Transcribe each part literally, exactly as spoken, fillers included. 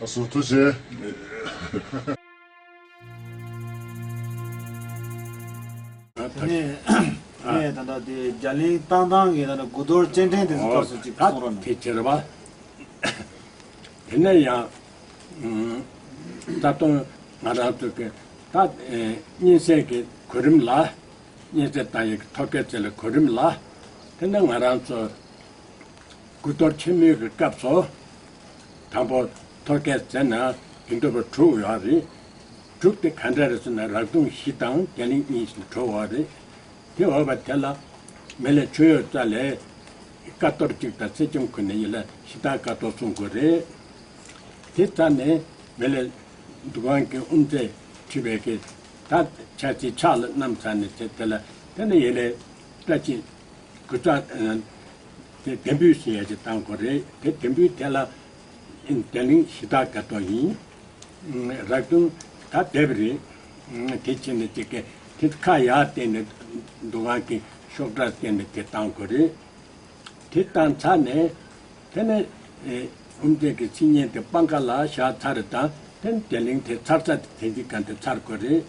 ཨ་སུ་ཐུགས་རྗེ་ཆེ། དེ་ནས་ངས་ད་ལྟ་དེ་རྒྱ་གླིང་བཏང་སྟངས་ཀྱི་ད་ལྟ་དགུ་གཏོར་སྤྱན་འདྲེན་དེ་ཚོ་སྐབས་སུ་ཅིག་གསུང་རོགས་གནང་། དེ་བྱེད་རེད་པ། དེ་ནས་ཡང་། ད་དུང་ང་རང་ཚོ་གི་ད་སྙན་སེང་གི་གོ་རིམ་ལ། སྙན་སེང་བཏང་ཡས་ཀྱི་ཐོ་བཀོད་བྱེད་ལ་གོ་རིམ་ལ། དེ་ནས་ང་རང་ཚོ་དགུ་གཏོར་ཆེན་མོའི་གི་སྐབས་སུ། དང་པོ་ཐོ་བཀོད་བྱས་ན་དགེ་འདུན་པ་དྲུག་ཡོད་རེད། དྲུག་དེ་ག་འདྲ་རེད་ཟེར་ན་རག་དུང་བཞི་དང་རྒྱ་གླིང་གཉིས་ཞིག་གྲོལ་བ་རེད། དེ་འོས་པ་དེ་ལ་མི་ལས་མཆོད་གཡོག་རྩ་ལས་ཀ་གཏོར་གཅིག་དང་ཚེ་ཆུང་ཁོ་ནས་ཡིན་ལ་ཞི་བདག་ཀ་གཏོར་གསུང་དགོས་རེད། དེ་རྩ་ནས་མི་ལས་འདུ་ཁང་གི་དབུ་མཛད་ཁྲི་པའི་གི་ད་ཆ་ཚིག་ཕྱག་ལ་བསྣམས་ཚར་ནས་དེ་དེ་ལ་དེ་ནས་ཡིན་ལས་བཀྲ་ཤིས་སྐུ་ཚ། དེ་དེ་འབུལ་ཟེར་ཡ་ཅིག་བཏང་དགོས་རེད། དེ་དེ་འབུལ་དེ་ལ་རྒྱ་གླིང་ཞི་བདག་ཀ་གཏོར་ཡིན། རག་དུང་ད་བསྡད་པ་རེད། དེ་བྱས་ནས་ཅིག་གི་དེ་ཁ་ཡར་བསྟན་ནས་འདུ་ཁང་གི་ཤོག་དྲ་བསྟན་ནས་དེ་བཏང་དགོས་རེད། དེ་བཏང་ཚར་ནས་དེ་ནས་དབུ་མཛད་ཀྱི་མཚན་སྙན་དེ་སྤང་ཁ་ལ་བཞག་ཚར་རེད། དང་དེ་ནས་རྒྱ་གླིང་དེ་ཚར་ཚར་དེ་དེ་འདི་ག་འདི་ཚར་དགོས་རེད།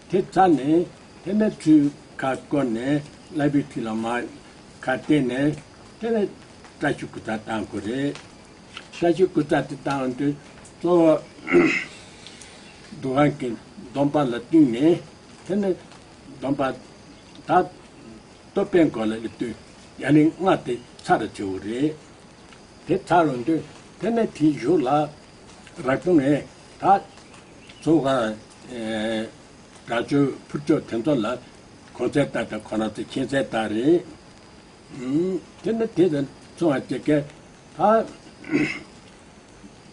དེ་ཚར་ནས་དེ་ནས་ཚུར་ཁ་བསྐོར་ནས་བླ་བི་ཁྲི་ལ་མར་ཁ་བལྟས་ནས་དེ་ནས་བཀྲ་ཤིས་སྐུ་ཚ་བཏང་དགོས་རེད། བཀྲ་ཤིས་སྐུ་ཚ་དེ་བཏང་དུས་གཙོ་བོ་འདུ་ཁང་གི་སྡོམ་པ་ལ་བསྟུན་ནས་དེ་ནས་སྡོམ་པ་ད་གཏོར་དཔོན་སྐོར་ལ་སླེབས་དུས་ཡ་ནི་ལྔ་དེ་ཚར་བྱེད་དགོས་རེད། དེ་ཚར་རུང་དུས་དེ་ནས་དེའི་གཞུག་ལ་རག་དུང་ངས་ད་ཚོ་ག་དགྲ་ཆོས་ཕུར་ལྕོག་དེ་ཚོ་ལ་གོང་ཚད་ལྟར་དང་ཁོ་རང་ཚོ་ཁྱད་ཚད་ལྟར་རེད། དེ་ནས་དེ་དང་མཚུངས་པ་ཅིག་གི་ད་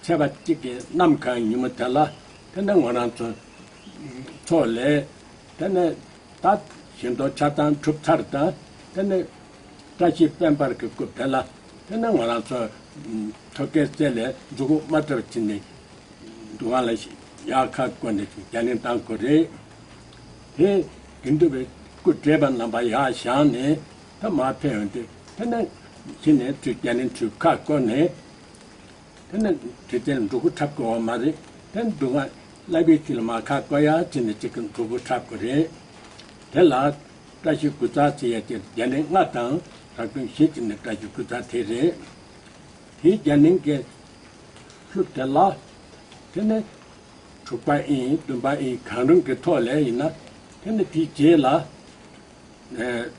ཚེས་པ་གཅིག་གི་གནམ་གང་ཉིན་མོ་དེ་ལ་དེ་ནས་ང་རང་ཚོ་ཚོགས་ལས་དེ་ནས། ད་ཞལ་འདོན་ཆ་ཚང་གྲུབ་ཚར་དང་དེ་ནས་བཀྲ་ཤིས་དཔལ་འབར་གྱི་སྐུ་དེ་ལ་དེ་ནས་ང་རང་ཚོ་ཐོ་བཀོད་རྩེ་ལས་མཛུབ་གུ་མ་བྲལ་བ་བྱས་ནས་འདུ་ཁང་ལ་ཡར་ཁ་བསྐོར་ནས་རྒྱ་གླིང་བཏང་དགོས་རེད། དེ་དགེ་འདུན་པའི་སྐུ་བགྲེས་པ་རྣམ་པ་ཡར་བཞེངས་ནས་ད་མར་ཕེབས་ཡོང་དུས་དེ་ནས་གཞི་ནས་ཚུར་རྒྱ་གླིང་ཚུར་ཁ་བསྐོར་ནས། དེ་ནས་དེ་ཚེ་འགྲོ་ཀུན་འཁྲབ་དགོས་པ་མ་རེད། དེ་འདུ་ཁང་བླ་བི་ཁྲི་ལ་མར་ཁ་བསྐོར་ཡ་བྱས་ནས་གཅིག་གི་འགྲོ་ཀུན་འཁྲབ་དགོས་རེད། དེ་ལ་བཀྲ་ཤིས་སྐུ་ཚ་ཟེར་ཡ་དེ་རྒྱ་གླིང་ལྔ་དང་རག་དུང་བཞི་བྱས་ནས་བཀྲ་ཤིས་སྐུ་ཚ་དེ་རེད། དེའི་རྒྱ་གླིང་གི་ལྷུ་དེ་ལ་དེ་ནས་དྲུག་པ་ཨིན་བདུན་པ་ཨིན་གང་རུང་གི་ཐོག་ལས་ཡིན་ན་དེ་ནས་དེའི་རྗེས་ལ།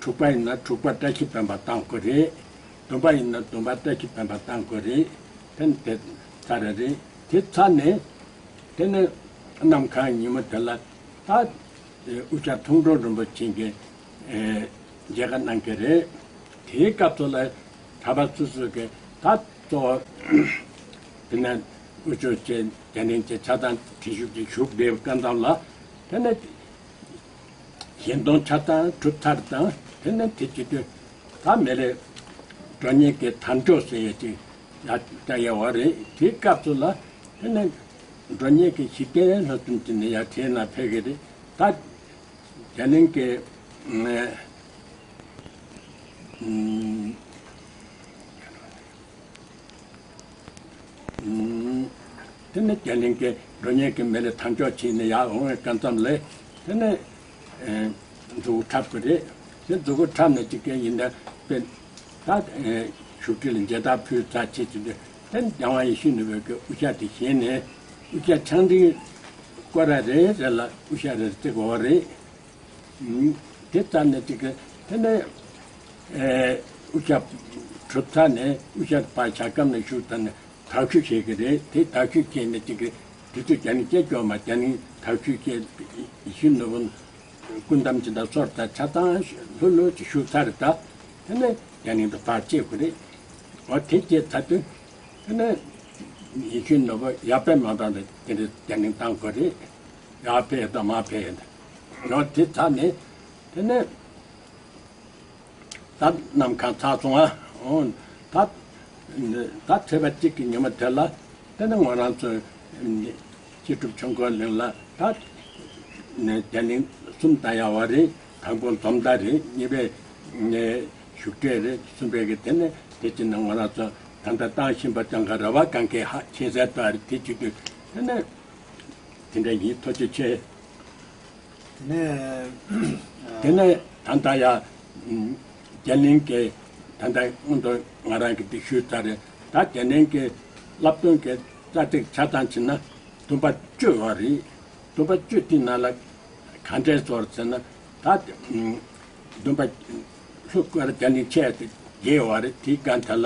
དྲུག་པ་ཡིན་ན་དྲུག་པ་བཀྲ་ཤིས་དཔལ་འབར་བཏང་དགོས་རེད། བདུན་པ་ཡིན་ན་བདུན་པ་བཀྲ་ཤིས་དཔལ་འབར་བཏང་དགོས་རེད། དེ་ནི་དེ་ཚར་རེ་རེད། དེ་ཚར་ནས་དེ་ནས་གནམ་གང་ཉིན་མོ་དེ་ལ་ད་དབུ་ཞྭ་མཐོང་གྲོལ་རིན་པོ་ཆེ་གི་མཇལ་ཁ་གནང་གི་རེད། དེའི་སྐབས་སུ་ལ་གྲྭ་པ་སོ་སོ་གི་ད་གཙོ་བོ་དེ་ནས་དབུ་ཆོས་བཅས་རྒྱ་གླིང་བཅས་ཆ་ཚང་བྲིས་བཞུགས་ཀྱི་བཞུགས་བསྡད་པའི་སྐབས་ལ་དེ་ནས། ཞལ་འདོན་ཆ་ཚང་གྲུབ་ཚར་དང་དེ་ནས་དེ་བྱེད་དུས་ད་མི་ལས་འགྲོ་མཁན་གྱི་དར་ལྕོག་ཟེར་ཡས་ཅིག་ཡར་བཀྲ་ཡས་པ་རེད། དེའི་སྐབས་སུ་ལ་དེ་ནས་འགྲོ་མཁན་གྱི་ཞི་བདེ་ལྷ་གསུམ་གྱི་ནས་ཡར་དེ་ན་ཕེབས་ཀྱི་རེད། ད་རྒྱ་གླིང་གི་དེ་ནས་རྒྱ་གླིང་གི་འགྲོ་མཁན་གྱི་མི་ལ་དར་ལྕོག་བྱས་ནས་ཡར་འོང་བའི་སྐབས་ཙམ་ལ་དེ་ནས་མཛུབ་གུ་འཁྲབ་དགོས་རེད། དེ་མཛུབ་གུ་འཁྲབ་ནས་ཅིག་གི་ཡིན་ན་དཔེ་ད་བཞུགས་ཁྲི་ལ་མཇལ་དར་ཕུལ་ཚར་བྱེད་ཀྱི་འདུག་དེ་ནས་རྒྱལ་དབང་ཡིད་བཞིན་ནོར་བུ་གི་དབུ་ཞྭ་དེ་བཞེས་ནས་དབུ་ཞྭ་ཆང་འདི་སྐོར་ར་རེ་རེ་ལ་དབུ་ཞྭ་རེ་རེ་བརྩེགས་དགོས་པ་རེད། དེ་ལྟར་ནས་ཅིག་གི་དེ་ནས་དབུ་ཞྭ་གྲུབ་ཚར་ནས་དབུ་ཞྭ་ཕར་ཞྭ་སྒམ་ནས་བཞུགས་ཚར་ནས་དར་ཁྱུ་བྱེད་ཀྱི་རེད། དེ་དར་ཁྱུ་བྱས་ནས་ཅིག་གི་དེ་ཚོ་རྒྱ་གླིང་སྐད་སྐྱོར་མ་རྒྱ་གླིང་དར་ཁྱུ་བྱས་ཡིད་བཞིན་ནོར་བུ་སྐུ་འདམ་ཅིག་དང་སོར་དང་ཆ་ཚང་ལྷུ་ལྷུ་ཅིག་བཞུགས་ཚར་རེད། ད་དེ་ནས་རྒྱ་གླིང་དུ་ཕར་བཅད་དགོས་རེད། འོ་དེ་བཅད་ཚར་དུས་དེ་ནས་ཡིད་བཞིན་ནོར་བུ་ཡར་ཕེབས་མ་ཐག་ནས་དེ་འདྲའི་རྒྱ་གླིང་བཏང་དགོས་རེད། ཡར་ཕེབས་དང་མར་ཕེབས་ཡིན། ཡང་དེ་ཚར་ནས་དེ་ནས་ད་གནམ་གང་ཚར་སོང་ཨ། འོང་ད་ད་ཚེས་པ་གཅིག་གི་ཉིན་མོ་དེ་ལ་དེ་ནས་ང་རང་ཚོ་སྤྱི་སྒྲུབ་ཆོས་འཁོར་གླིང་ལ་ད་རྒྱ་གླིང་གསུམ་བཏང་ཡག་པ་རེད། དང་པོ་འཛོམས་མདའ་རེད། གཉིས་པས་བཞུགས་གྲལ་རེད། གསུམ་པས་གི་དེ་ནས་དེ་ཕྱིན་ནས་ང་རང་ཚོ་ ད་ལྟ་བཏང་བཞིན་པ་ཙང་ག་ར་བ་གང་གའི་ཧ་ཁྱད་གསལ་ལྟར་དེ་བྱེད་དུས་དེ་ནས་དེ་འདྲ་ཡིན། ཐུགས་རྗེ་ཆེ། དེ་ནས་དེ་ནས་ད་ལྟ་ཡ་རྒྱ་གླིང་གི་ད་ལྟ་སྔོན་དུ་ང་རང་གིས་དེ་ཞུས་ཚར་རེད། ད་རྒྱ་གླིང་གི་བསླབ་སྟོན་གྱི་རྩ་ཚིག་ཆ་ཚང་བྱས་ན་སྡོམ་པ་བཅུ་ཡོད་རེད། སྡོམ་པ་བཅུ་དེའི་ནང་ལ་ག་འདྲས་ཚོར་ཟེར་ན། ད་སྡོམ་པ་ལྷུག་པར་རྒྱ་གླིང་ཆེ་བ་དེ་བརྒྱད་ཡོད་རེད། དེའི་སྒང་དེ་ལ་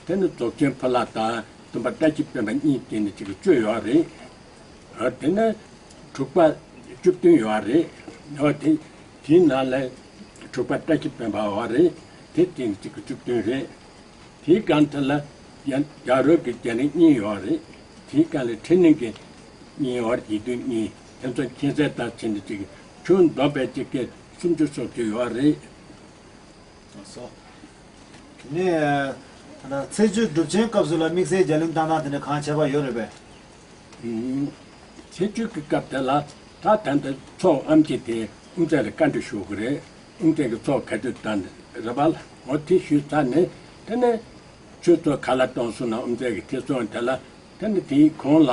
དེ་ནི་རྫོགས་ཆེན་ཕུ་ལ་དང་སྡོམ་པ་བཀྲ་ཤིས་སྤེན་པ་གཉིས་བྱས་ནས་གཅིག་བཅུ་ཡོད་རེད། ཨ། དེ་ནས་དྲུག་པ་བཅུ་བདུན་ཡོད་རེད། ཨ། དེ་དེའི་ནང་ལ་དྲུག་པ་བཀྲ་ཤིས་སྤེན་པ་ཡོད་རེད། དེ་བྱས་ནས་གཅིག་བཅུ་བདུན་རེད། དེའི་སྒང་དེ་ལ་རྒྱ་རྒྱ་རོལ་གྱི་རྒྱ་གླིང་གཉིས་ཡོད་རེད། དེའི་སྒང་ལ་ཕྲན་གླིང་གི་གཉིས་ཡོད་རེད། ཡིག་བདུན་གཉིས། དེ་ཚོ་ཁྱད་གསལ་ལྟར་བྱས་ནས་ཅིག་ཁྱོན་བསྡོམས་པས་ཅིག་གི་སུམ་ཅུ་སོ་བཅུ་ཡོད་རེད། ལགས་སོ། དེ་ནས་ད་ལྟ་ཚེས་བཅུའི་སྒྲུབ་ཆེན་སྐབས་སུ་ལ་དམིགས་བསལ་རྒྱ་གླིང་བཏང་སྟངས་དེ་ནས་གང་ཁྱད་པར་ཡོད་རེད་པས། ཨུམ། ཚེས་བཅུ་གི་སྐབས་དེ་ལ་ད་ད་ལྟ་ཚོགས་ཨེམ་ཆི་དེ་དབུ་མཛད་ལ་བཀའ་འདྲི་ཞུ་དགོས་རེད། དབུ་མཛད་ཀྱི་ཚོགས་ག་དུས་བཏང་རེད་པ། འོ་དེ་ཞུས་ཚར་ནས་དེ་ནས་ཆོས་ཚོགས་ག་ལ་གཏོང་སོང་ན་དབུ་མཛད་ཀྱི་ཐེ་ཚོམ་དེ་ལ་དེ་ནས་དེའི་གོང་ལ་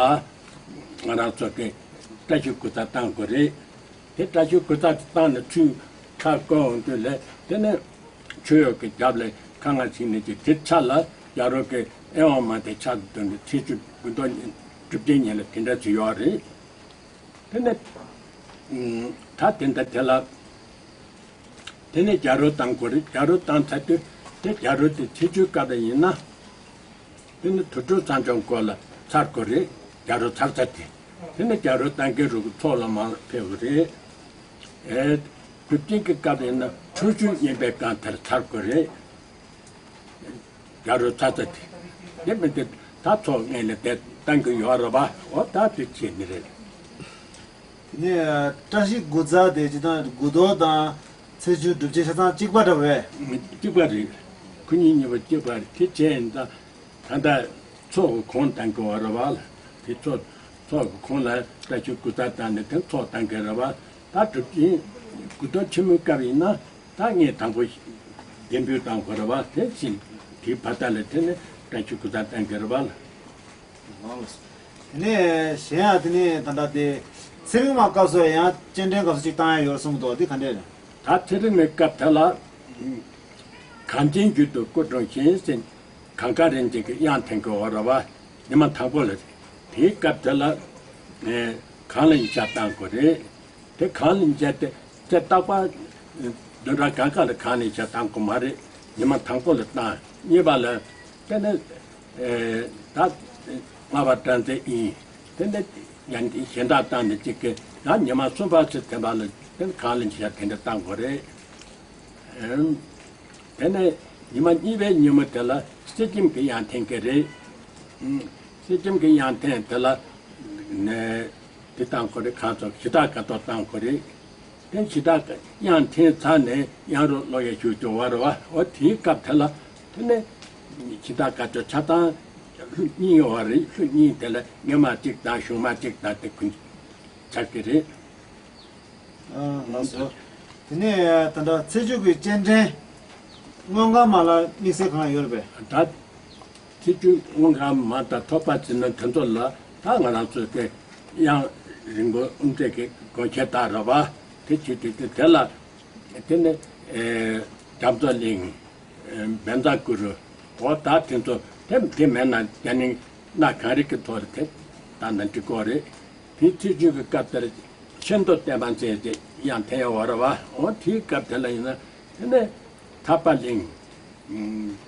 ང་རང་ཚོ་གི་བཀྲ་ཤིས་སྐུ་ཚབ་བཏང་དགོས་རེད། དེ་བཀྲ་ཤིས་སྐུ་ཚབ་བཏང་ནས་ཚུར་ཁ་བསྐོར་འོང་དུས་ལས་དེ་ནས་ཆོས་གཡོག་གི་རྒྱབ་ལ་ཁ་ང་ཚིག་ནས་ཀྱི་དེ་ཆ་ལ་རྒྱ་རོལ་གྱི་ཨེ་ཝང་མ་དེ་ཆ་དུ་འདི་ཚེས་བཅུ་དགུ་ཐོག་གྲུབ་ཆེན་ཉིན་ལ་དེ་འདྲ་ཚོ་ཡོད་རེད། དེ་ནས་ད་དེ་འདྲ་དེ་ལ་དེ་ནས་རྒྱ་རོལ་བཏང་དགོས་རེད། རྒྱ་རོལ་བཏང་ཚར་དུས་དེ་རྒྱ་རོལ་དེ་ཚེས་བཅུའི་སྐབས་ལ་ཡིན་ན། དེ་ནི་དུར་ཁྲོད་གསང་མཆོག་སྐོར་ལ་ཚར་དགོས་རེད། རྒྱ་རོལ་ཚར་ཚར་དེ། དེ་ནི་རྒྱ་རོལ་བཏང་མཁན་རུ་ཚོགས་ལ་མར་ཕེབས་དགོས་རེད། ཨེ། གྲུབ་ཆེན་གྱི་སྐབས་ཡིན་ན་ཁྲོ་ཆུ་བསྙེན་པའི་སྒང་མཐར་ཚར་དགོས་རེད། རྒྱ་རོལ་ཚར་ཚར་དེ། དེ་མིན་ཏེ་ད་ཚོགས་ངན་ལ་དེ་བཏང་གི་ཡོད་རེད་པ། འོ་ད་དེ་བྱས་ནི་རེད། དེ་ནས་བཀྲ་ཤིས་དགུ་རྩ་དེ་སྤྱིར་བཏང་དགུ་ཐོག་དང་ཚེས་བཅུའི་སྒྲུབ་ཆེན་ཆ་ཚང་གཅིག་པ་འདྲ་བས། གཅིག་པ་རེད། ཁོ་གཉིས་གཉིས་པོ་གཅིག་པ་རེད། དེ་བྱས་ཡིན་ད། ད་ལྟ་ཚོགས་ཀྱི་གོང་བཏང་གི་ཡོད་རེད་པ། དེ་ཚོགས་ཚོགས་ཀྱི་གོང་ལ་བཀྲ་ཤིས་དགུ་རྩ་བཏང་ནས་དེ་ཚོགས་བཏང་གི་རེད་པ། ད་གྲུབ་ཆེན་དགུ་ཐོག་ཆེན་མོའི་སྐབས་ཡིན་ན་ད་ངས་དང་པོ་གདན་འབུལ་བཏང་དགོས་རེད་པ། དེ་བཞིན་དེའི་བར་ཐག་ལ་དེ་ནས་བཀྲ་ཤིས་དགུ་རྩ་བཏང་གི་རེད་པ། དེ་ནས་གཞན་ཡང་དེ་ནས་ད་ལྟ་དེ་ཚེ་རིང་མ་སྐབས་སུ་ཡང་སྤྱན་འདྲེན་སྐབས་སུ་གཅིག་བཏང་ཡ་ཡོད་གསུངས་འདུག་དེ་ག་འདྲས་རེད། ད་ཚེ་རིང་མའི་སྐབས་དེ་ལ་གངས་ཅན་རྒྱུད་དུ་སྐུ་འཁྲུངས་ཤིང་ཟེར་གངས་དཀར་རིན་ཆེན་གྱི་དབྱངས་འཐེན་གྱི་ཡོད་རེད་པ། ཉི་མ་དང་པོ་ལ་རེད། དེའི་སྐབས་དེ་ལ་གངས་ལ་ཉིན་ཞག་བཏང་དགོས་རེད། དེ་གངས་ལ་ཉིན་ཞག་དེ་དེ་རྟག་པར་བདུན་ཕྲག་གང་ག་ལ་གངས་ལ་ཉིན་ཞག་བཏང་དགོས་མ་རེད། ཉི་མ་དང་པོ་ལ་བཏང་། གཉིས་པ་ལ་དེ་ནི་ད་ལྔ་པ་སྤྲང་རྩི་ཡིན། དེ་ནི་ཡང་གཞན་དག་བཏང་ནས་གཅིག་གི་ཡང་ཉི་མ་གསུམ་པ་ཚེ་ཐེམ་པ་ལ་དེ་ནི་གངས་ལ་ཉིན་ཞག་དེ་འདྲ་བཏང་དགོས་རེད། དེ་ནས་ཉི་མ་གཉིས་པའི་ཉིན་མོ་དེ་ལ་གསེར་སྐྱེམས་ཀྱི་དབྱངས་འཐེན་གྱི་རེད། གསེར་སྐྱེམས་ཀྱི་དབྱངས་འཐེན་དེ་ལ་ནས་དེ་བཏང་དགོས་རེད། གང་ཚོགས་ཞི་དྲག་དགའ་ཏོག་བཏང་དགོས་རེད། དེ་ཞི་དྲག་དབྱངས་འཐེན་ཚར་ནས་དབྱངས་རོལ་ཀློག་ཡས་ཞུ་རྒྱུ་བ་རེད་པ། འོ་དེའི་སྐབས་དེ་ལ་དེ་ནས་ཞི་དྲག་དགའ་ཏོག་ཆ་ཚང་ལྷུ་གཉིས་ཡོད་པ་རེད། ལྷུ་གཉིས་དེ་ལ་སྔོན་མ་གཅིག་དང་གཞུག་མ་གཅིག་དང་དེ་ཀུན་ཆགས་ཀྱི་རེད། ཨ། ལགས་སོ། དེ་ནས་ད་ལྟ་ཚེས་བཅུ་གི་སྤྱན་འདྲེན་སྔོན་གང་མ་ལ་དམིགས་བསལ་གང་ཡོད་རེད་པས། ད་ཚེས་བཅུ་སྔོན་གང་མ་དང་ཐོག་པ་ཟེར་ན་དེ་ཚོ་ལ་ད་ང་རང་ཚོས་དེ་དབྱངས་རིང་པོ་དབུ་མཛད་ཀྱི་དགོངས་འཆར་ལྟར་རེད་པ། དེ་བྱེད་དུས་དེ་དེ་ལ་དེ་ནས་ཨེ་རྒྱ་མཚོ་གླིང་། བཛྲ་གུ་རུ། འོ་ད་དེ་ཚོ་དེ་དེ་མེད་ན་རྒྱ་ནིང་གནའ་གང་རིགས་ཀྱི་ཐོག་ལ་དེ་ད་ནང་འགྲིག་གོ་རེད། དེའི་ཚེས་བཅུ་གི་སྐབས་དེར་ཆེན་མདོ་བསྟན་པ་མཛེས་དེ་ཡང་འཐེན་ཡོད་རེད་པ། འོ་དེའི་སྐབས་དེ་ལ་ཡིན་ན་དེ་ནས་ཐར་པ་གླིང་།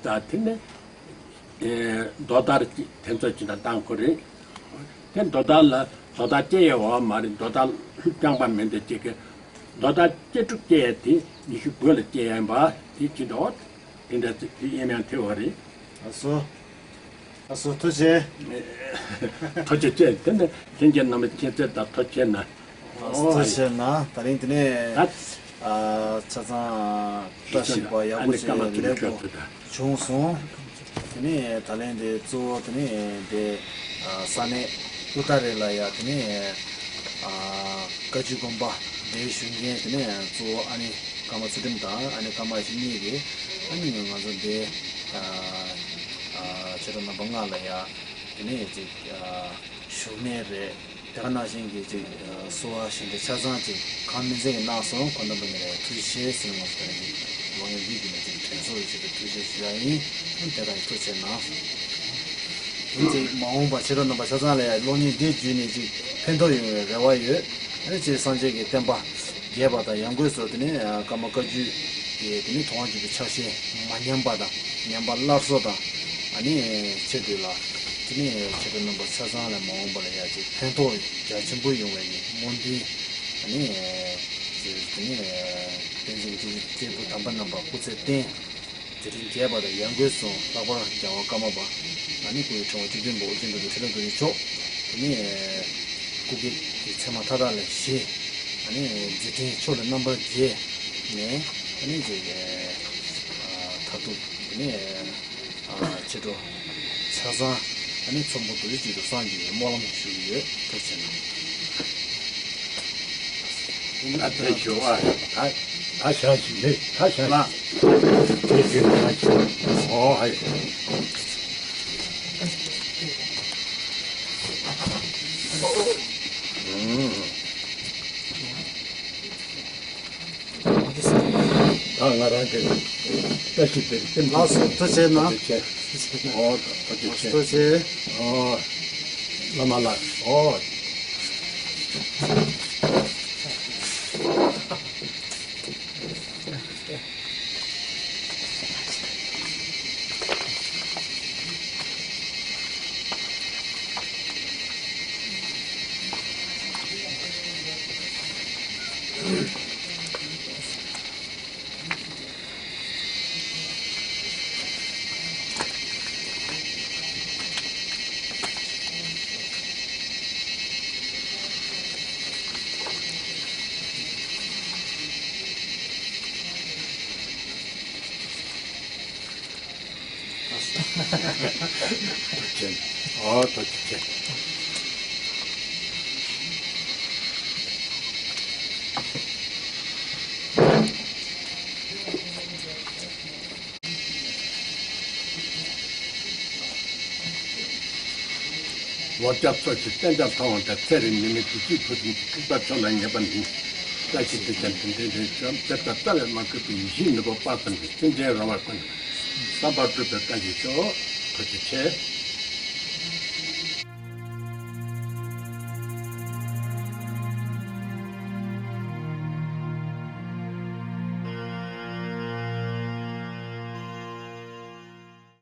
ད་དེ་ནས་མདོ་དར་གྱི་དེ་ཚོ་ཅི་འདྲ་བཏང་གོ་རེད། དེ་མདོ་དར་ལ་མདོ་དར་སྐྱེ་ཡས་ཡོད་མ་རེད། མདོ་དར་ལྷུ་རྐྱང་པ་མིན་འདུག་ཅིག་གི་མདོ་དར་སྐྱེ་དྲུག་སྐྱེ་ཡས་དེ་ཉི་ཤུ་དགུ་ལ་སྐྱེ་ཡས་ཡིན་པ་དེ་ཅི་འདྲ་འོ། དེ་འདྲ་ཅིག་དེ་ཡིན་ཡང་དེ་བ་རེད། ལགས་སོ། ལགས་སོ། ཐུགས་རྗེ་ཆེ། ཐུགས་རྗེ་ཆེ། དེ་ནི་ལྷན་རྒྱས་རྣམས་ལ་མཁྱེན་བརྩེ་དང་ཐུགས་རྗེ་ཆེ་ན། ཐུགས་རྗེ་ཆེ་ན། ད་རིང་དེ་ནས་ད་ཨ་ཆ་ཚང་བཀྲ་ཤིས་པ་ཡག་པོ་ཞིག་ལེགས་པོ་བྱུང་སོང་། དེ་ནས་ད་ལན་དེ་གཙོ་བོ་དེ་ནས་དེ་ཨ་ས་གནས་ཨུ་ཏ་རེ་ལ་ཡ་དེ་ནས་ཨ་བཀའ་བརྒྱུད་དགོན་པ་དེའི་ཞུ་མཁན་དེ་ནས་གཙོ་བོ་ཨ་ནེ་ཀརྨ་ཚུལ་ཁྲིམས་དང་ཨ་ནེ་ཀརྨ་ཡེ་ཤེས་གཉིས་ཀྱིས་ཨ་ནི་ང་ཚོ་དེ་ཨ་ ཁྱེད་རང་རྣམ་པ་ལྔ་ལ་ཡ་དེ་ནས་ཅིག་ཞུ་གནས་རེད། དེ་ག་ནང་བཞིན་གྱི་ཅིག་གསོལ་བ་ཞལ་འདེབས་ཆ་ཚང་ཅིག་གང་མིན་ཚད་ཀྱི་གནང་སོང་། ཁོང་རྣམ་པ་གཉིས་ལ་ཡ་ཐུགས་རྗེ་ཆེ་ཟེར་ནས་ང་ཚོ་དེ་ནས་ཅིག་ལོ་ཡོན་ཡིད་ཀྱི་ནས་ཅིག་དྲན་གསོ་ཡི་ཆེད་དུ་ཐུགས་རྗེ་ཞུ་ཡ་ཡིན། དེ་ག་ཡི་ཐུགས་རྗེ་གནང་། དེ་ཅིག་མ་འོངས་པ་ཁྱེད་རང་རྣམ་པ་ཆ་ཚང་ལ་ཡ་གློག་བརྙན་འདི་བརྒྱུད་ནས་ཅིག་ཕན་ཐོགས་ཡོང་བའི་རེ་བ་ཡོད། ཨ་ནི་ཅིག་སངས་རྒྱས་ཀྱི་བསྟན་པ་རྒྱས་པ་དང་ཡང་སྒོས་སུ་དེ་ནས་ཀརྨ་བཀའ་བརྒྱུད་ཀྱི་དེ་ནས་དོན་བརྒྱུད་པའི་ཕྱག་བཞེས་མ་ཉམས་པ་དང་ཉམས་པ་སླར་གསོ་དང་ཨ་ནི་ཆེད་དུ་ལ་དེ་ནས་ཁྱེད་རང་རྣམ་པ་ཆ་ཚང་ལ་མ་འོངས་པ་ལ་ཡ་ཅིག་ཕན་ཐོགས་རྒྱ་ཆེན་པོ་ཡོང་བའི་སྨོན་འདུན། ཨ་ནི་ཅིག་དེ་ནས་བསྟན་འཛིན་གྱི་སྐྱེས་བུ་དམ་པ་རྣམ་པ་སྐུ་ཚེ་བརྟན། དེ་རིང་རྒྱས་པ་དང་ཡང་སྒོས་སུ་ལྷག་པར་རྒྱལ་བ་ཀརྨ་པ་ཨ་ནི་སྐུའི་ཕྲེང་བ་བཅུ་བདུན་པ་ཨོ་རྒྱན་དང་ཁྲི་ལ་རྡོ་རྗེ་མཆོག་དེ་ནས་སྐུ་སྐྱེ་གི་མཚན་མ་མཐའ་དག་ལ་བཞེས། ཨ་ནི་མཛད་འཕྲིན་ཕྱོགས་ལས་རྣམ་པར་རྒྱས་ནས་ཨ་ནི་ཅིག་མཐར་ཐུག་དེ་ནས་ཕྱི་དྲོ་ཆ་ཚང་ཨ་ནི་ཚོམ་བུ་རྡོ་རྗེ་གཅིག་ཏུ་སངས་རྒྱས་ཀྱི་སྨོན་ལམ་ཞུ་གི་ཡོད། ཐུགས་རྗེ་ཆེ་གནང་། ང་ཕེབས་ཞུ་བ། ད་ད་ཞག་ཞིག་ལས་ད་ཞག་ཞིག་ཕེབས་ཞུ་ན་ཞུ། ཨོ་ཧའི། ད་ང་རང་གི་བཀྲ་ཤིས་བདེ་ལེགས་སེམས་ལགས་སོ། ཐུགས་རྗེ་གནང་། ཐུགས་རྗེ་ཆེ། ཨོ་ཐུགས་རྗེ་ཆེ། ཐུགས་རྗེ་ཆེ། ཨོ། བླ་མ་ལགས། ཨོ། ཨོ་ཐུགས་རྗེ་ཆེ། ལོ་བརྒྱ་འཚོ་ཞིང་བསྟན་དགྲ་མཐོང་བ་དང་། ཚེ་རིང་ནད་མེད་བདེ་སྐྱིད་འཕྲོག་བྱེད་ཀྱི། ཐུབ་པ་མཆོག་ལ་ངེས་པར་འདུད། བཀྲ་ཤིས་དེ་ཅན་དེ་འདྲའི་འདྲེན་བྱོན། དེ་ལྟར་རྩ་བས་མ་གུས་པའི་ཡེ་ཤེས་ནོར་བུ་དཔག་བསམ་གྱི། སེམས་ཅན་རོལ་པར་ཀུན་ཏུ་བསམ་པ་འགྲུབ་པའི་བཀྲ་ཤིས་ཤོག། ཐུགས་རྗེ་ཆེ།